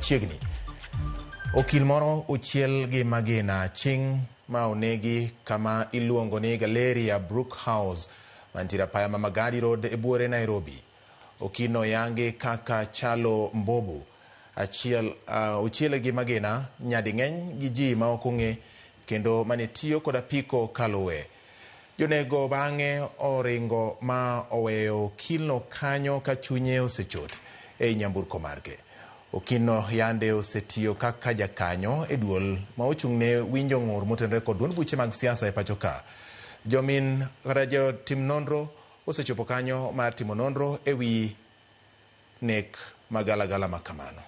machiegni. Okil moro ochiel gi magina ching' ma onegi kama iluongo ni Galleria Brook House mantiere apaya ma Magadi Road e buore Nairobi. Okilno oyangi kaka Chalo Mbobu. Achiel, ochiele gi magina nyading'eny gi ji ma ok ong'e kendo mane tiyo kod apiko kaluwe. Jonego bang'e oringo ma oweyo okilno kanyo ka chunye osechot ei nyamburko marge. Okilno yande osetiyo kaka jakanyo e duol ma ochung'ne winjo ng'ur motenore kod duond buche mag siasa e pacho ka. Jomin kata jotim nonro osechopo kanyo mar timo nonro e wi nek magalagala ma kamano.